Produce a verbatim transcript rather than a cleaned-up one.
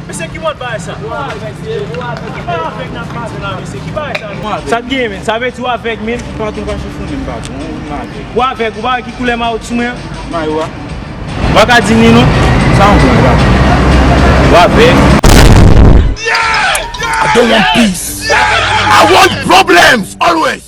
Mesye, ki mòd bagay sa? Ki bagay avèg n ap pale la, mesye? Ki bagay sa? Sa k genyen, men? Sa vle di w avèg, men? Patwon pa chofè, men, patwon, m avèg. Ou avèg, ou pa wè ki koulè mayo t sou mwen an? Mayo a? Ou pa ka di m li non? Sa yon plan, patwon? Ou avèg? I don't want peace. I want problems always.